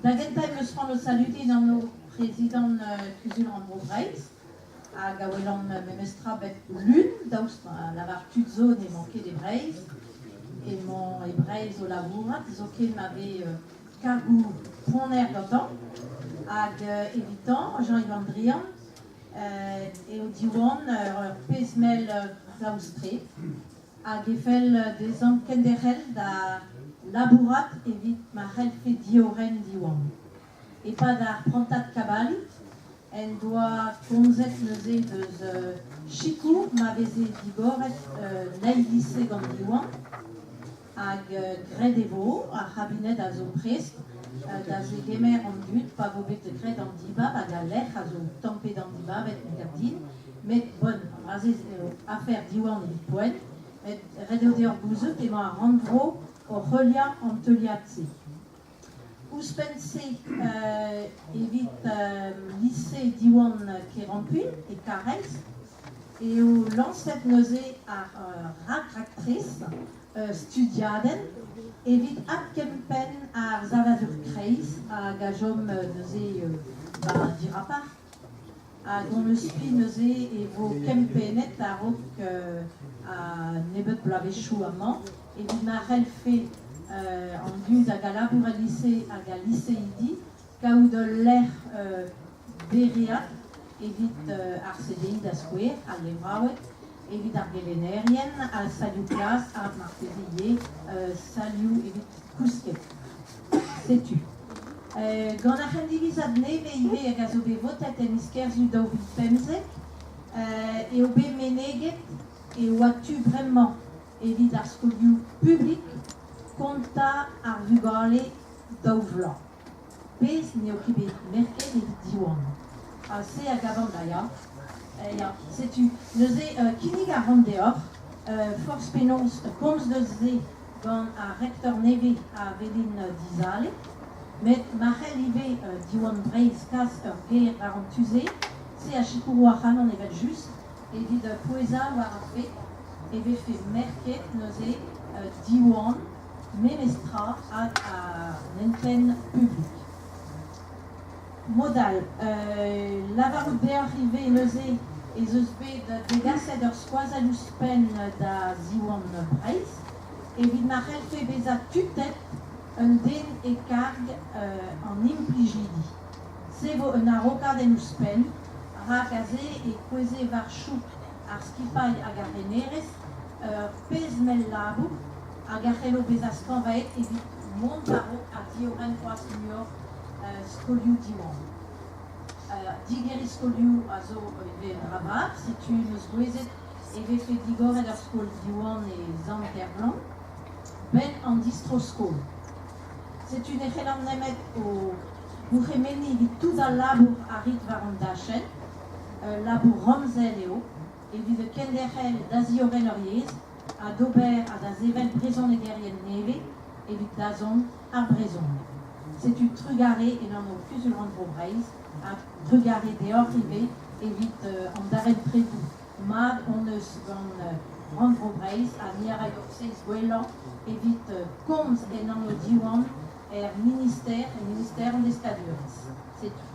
Da gentañ em eus c'hoant o saludiñ en anv prezidant Kuzul-rannvro Breizh hag a welan memestra bep lun, daoust ma lavar tud zo n'emañ ket e Breizh, emañ e Breizh o labourat, zoken ma vez kargoù ponner gantañ. Hag evitañ, Jean-Yves An Drian, eo Diwan ur pezh-mell daoust-tre. Hag e fell dezhañ kenderc'hel da labourat evit ma c'hellfe diorren Diwan. E-pad ar prantad kabaliñ en doa komzet neuze deus sikour ma veze digoret un eil lise gant Diwan hag graet e vo, ar c'habined a zo prest da zegemer an dud pa vo bet graet an dibab hag al lec'h a zo tamm pe damm dibabet me gav din. Met bon, an dra-se eo afer Diwan evit poent, met ret eo deoc'h gouzout emañ ar rannvro oc'h heuliañ an teuliad-se. Ouzhpenn-se, evit lise Diwan Kerampuilh e Karaez eo lañset neuze ar rakraktres studiadenn evit adkempenn ar savadur kreiz hag a chom neuze ba dirapar. Hag hon eus spi neuze e vo kempennet a-raok a nebeut bloavezhioù amañ evit ma c'hellfe an dud hag a labour el lise hag al liseidi kaout ul lec'h dereat evit ar CDI da skouer, al levraoueg, evit ar gelennerien, ar salioù klas ha marteze ivez salioù evit kousket. Setu. Gant ar c'hendivizad nevez ivez hag a zo bet votet en miz Kerzu 2015 eo bet meneget e oa tu bremañ evit ar skolioù publik kontañ ar vugale daou vloaz. Pezh n'eo ket bet merket evit Diwan. Ha se a gavan da ya. Ya, setu. Neuze kinnig a ran deoc'h forzh penaos komz deus se gant ar rektor nevez a welin dizale, met ma c'hell ivez Diwan Breizh kas ur ger war an tu-se, se a sikouro ac'hanon evel-just evit pouezañ war ar fed e vefe merket neuze Diwan memestra hag an hentenn publik. Mod all, lavarout deoc'h ivez neuze ez eus bet degaset ur skoazell ouzhpenn da Ziwan Breizh evit ma c'hellfe bezañ tutet un den e karg an implijidi. Se vo un araokadenn ouzhpenn, rak aze e kouezhe war chouk ar skipailh hag ar renerezh ur pezh mell labour hag a c'hello bezañ skañvaet evit mont war-raok ha diorren c'hoazh muioc'h skolioù Diwan. Digeriñ skolioù a zo ivez un dra vat, setu 'm eus gouezet e vefe digoret ur skol Diwan e Sant-Ervlan, 'benn an distro-skol. Setu ne c'hellan nemet o gourc'hemenniñ evit tout al labour a rit war an dachenn. Ul labour ramzel eo evit kenderc'hel da ziorren ur yezh ha d'ober ha da sevel brezhonegerien nevez evit dazont ar brezhoneg. Setu trugarez en anv Kuzul-rannvro Breizh ha trugarez deoc'h ivez evit an darempredoù mat hon eus gant Rannvro Breizh ha ni a raio seizh gwellañ evit komz en anv Diwan er minister, en minister an deskadurezh. Setu.